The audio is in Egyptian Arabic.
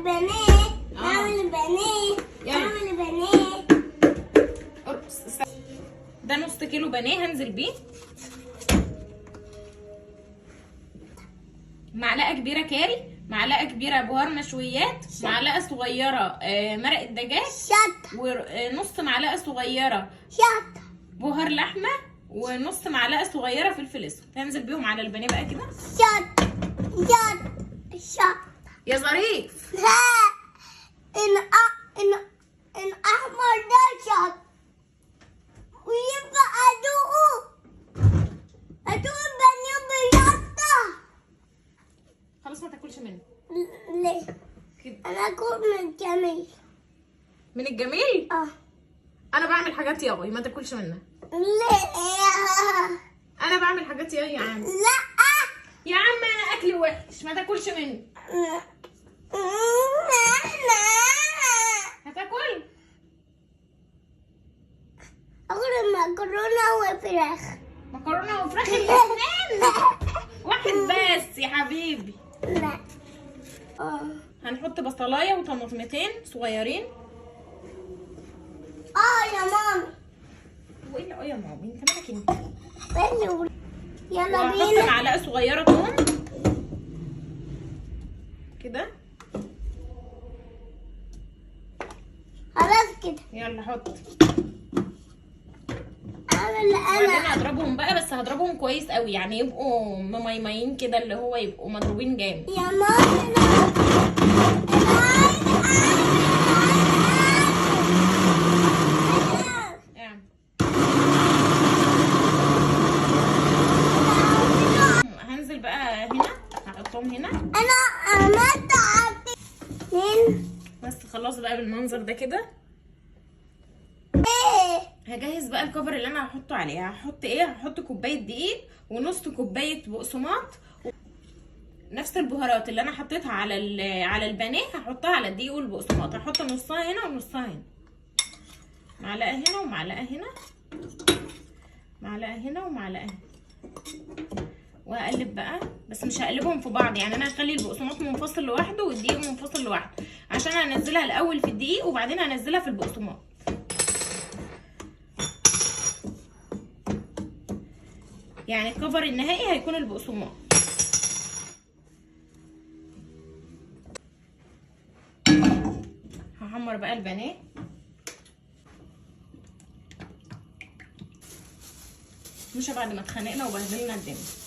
بانيه، نعمل بانيه، نعمل بانيه. ارقص. ده نص كيلو بانيه هنزل بيه. معلقه كبيرة كاري، معلقه كبيرة بهار مشويات، معلقه صغيرة مرقه دجاج، شطه، ونص معلقه صغيرة شطه، بهار لحمه، ونص معلقه صغيرة فلفل اسود. هنزل بيهم على البانيه بقى كده. شطه شطه شطه. يا ظريف. لا، الاحمر ده شطه، ويبقى ادوقه، ادوق البانيه بالشطه. خلاص ما تاكلش منه. ليه؟ كده. انا اكل من الجميل. من الجميل؟ اه. انا بعمل حاجات ياغي ما تاكلش منها. ليه؟ انا بعمل حاجات ياغي يا عم. لا يا عم انا اكلي وحش، ما تاكلش منه. هتاكل؟ اكل مكرونه وفراخ. مكرونه وفراخ الاثنين؟ واحد بس يا حبيبي. لا. هنحط بصلايه وطماطمتين صغيرين. يا مامي. وايه اللي يا مامي؟ انت مالك انت؟ يلا وهحط بينا. معلقه صغيرة توم كده. خلاص كده. يلا حط. اعمل وبعدين انا. هضربهم بقى، بس هضربهم كويس قوي، يعني يبقوا مميمين كده، اللي هو يبقوا مضروبين جامد. يا مامي انا عايز. يعني هنزل بقى هنا، هحطهم هنا. انا عملت اتنين بس. خلاص بقى بالمنظر ده كده. ايه؟ هجهز بقى الكفر اللي انا هحطه عليها. هحط ايه؟ هحط كوباية دقيق ونص كوباية بقسماط. نفس البهارات اللي انا حطيتها على البانيه هحطها على الدقيق والبقسماط. هحط نصها هنا ونصها هنا، معلقه هنا ومعلقة هنا، معلقه هنا ومعلقة هنا. وهقلب بقى، بس مش هقلبهم في بعض، يعني انا هخلي البقسماط منفصل لوحده والدقيق منفصل لوحده، عشان هنزلها الاول في الدقيق وبعدين هنزلها في البقسماط. يعني الكفر النهائي هيكون البقسماط. هحمر بقى البانيه. مش بعد ما اتخانقنا وبهدلنا الدنيا.